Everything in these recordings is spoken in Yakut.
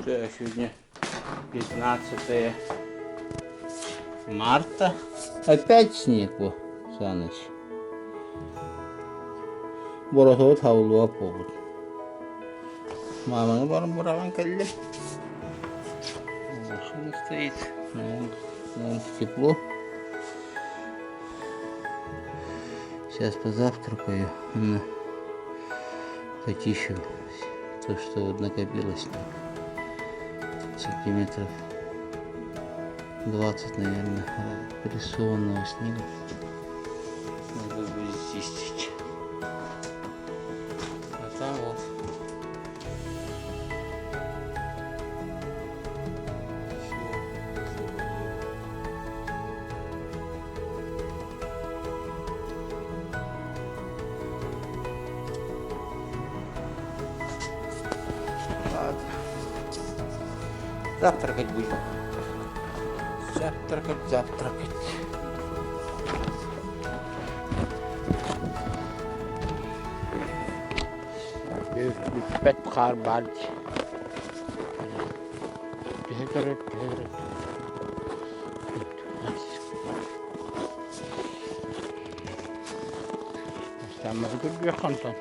Сегодня 15 марта. Опять снег во за ночь. Боротоот хавлуа буолбут. Мааманы баран быраҕан кэллим. Машина стоит. На тепло. Сейчас позавтракаю. Почищу то, что вот накопилось. Сантиметров 20, наверное, прессованного снега. Надо будет чистить. А там вот Ладно. Завтракать будем. Завтракать, завтракать. Бүппэт хаар баар дии. Түһэ көрөр, түһэ көрөр. Бастаамматы көрдүөх онтон.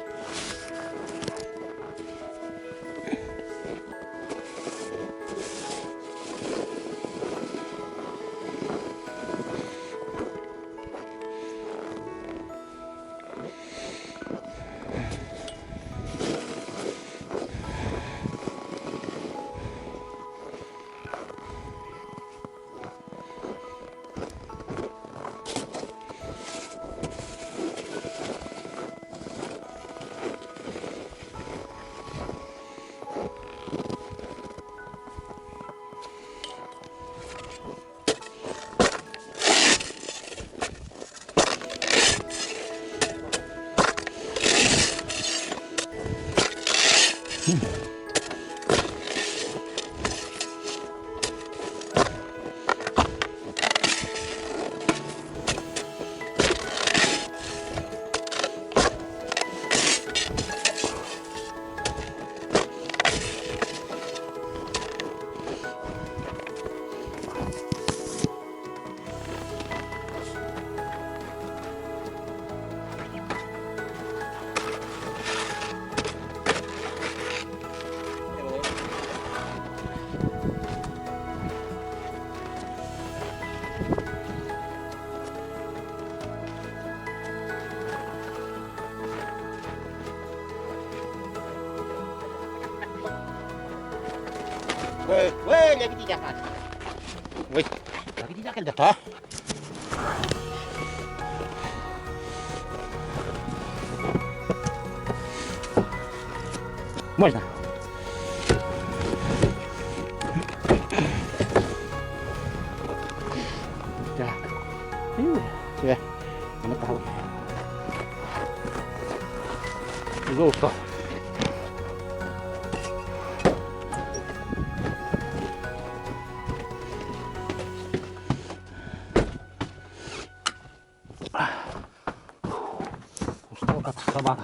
Можно. Так. Тебя. Золото. Устал как собака.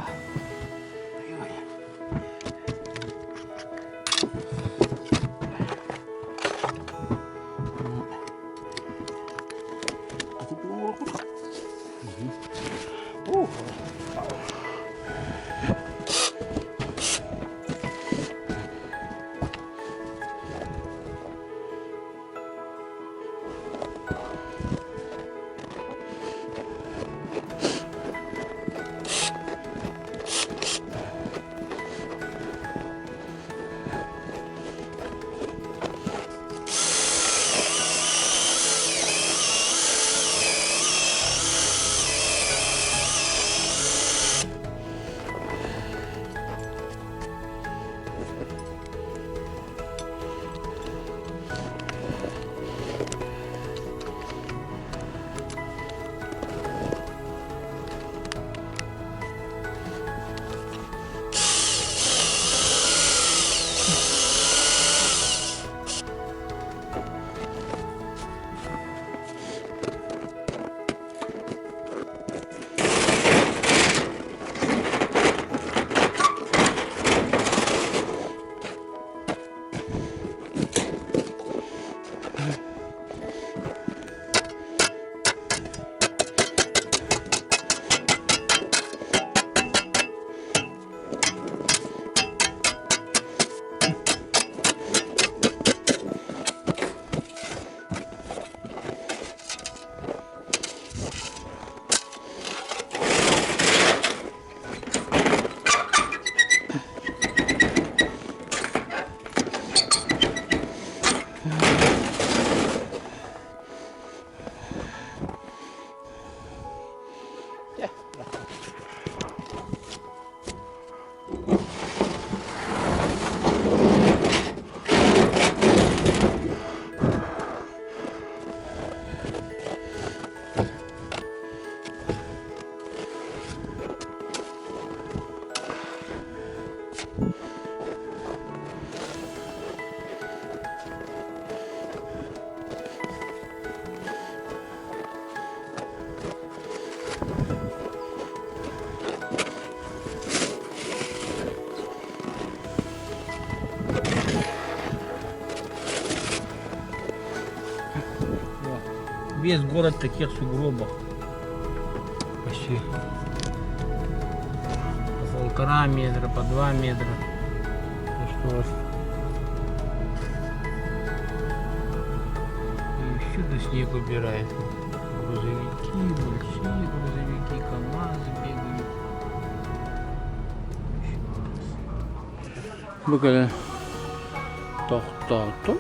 Весь город в таких сугробах. Почти. По 1,5 метра, по 2 метра. Ну что ж. И всюду снег убирает. Грузовики, большие грузовики, КамАЗы бегают. Бу кэлэн тохтоотум.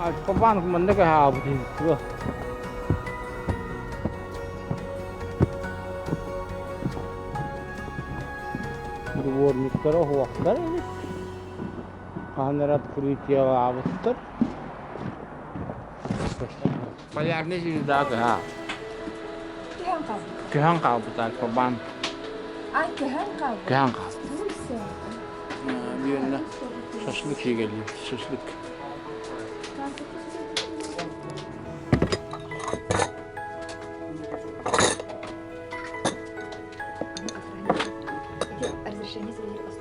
Альфа-банк маннык аһаабыт иһит Дворниктара уһуохтар эбит. Хаһан эрэ открытиелаабыттар. Полярный звезда кыһа. Көһөн хаалбыт. Көһөн хаалбыт Альфа-банк. Ай, көһөн хаалбыт. Көһөн хаалбыт. Бүгүннэ шашлык сигэлиир, шашлык. Разрешение завели по 100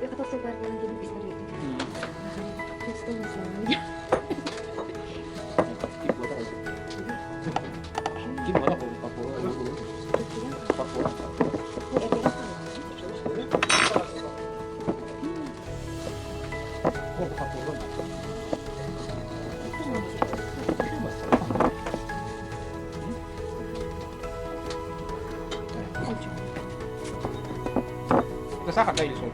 Я хотела Сахар да или соль?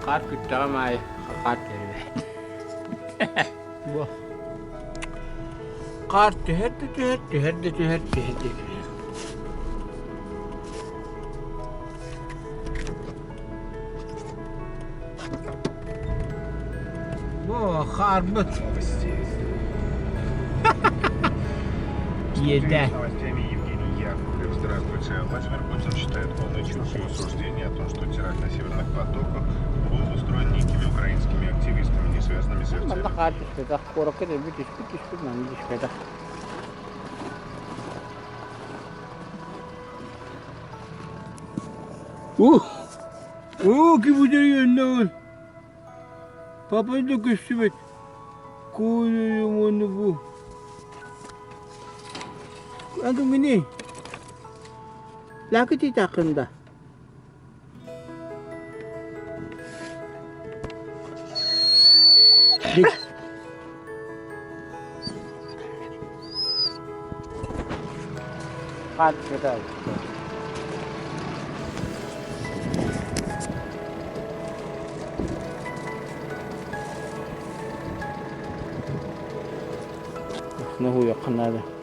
Хаар күттэҕим аайы хаар түһэрбэт. Хаар түһэр да түһэр, түһэр да түһэр, түһэр да түһэр. Бу хаарбыт. Еда. Новостями Евгений Яковлев. Здравствуйте. Владимир Путин считает полной чушью суждение о том, что теракт на Северных потоках был устроен некими украинскими активистами, не связанными с Манна РТ. хаар түспэтэх, куоракка дэлби түспүт түспүт, манна түспэтэх. Ух! Оо, ким утуйуонна Папа да көстүбэт. Куойуйум уонна бу. Антон Лаакы тиитааххын да? Хаат Наһуйахха наада.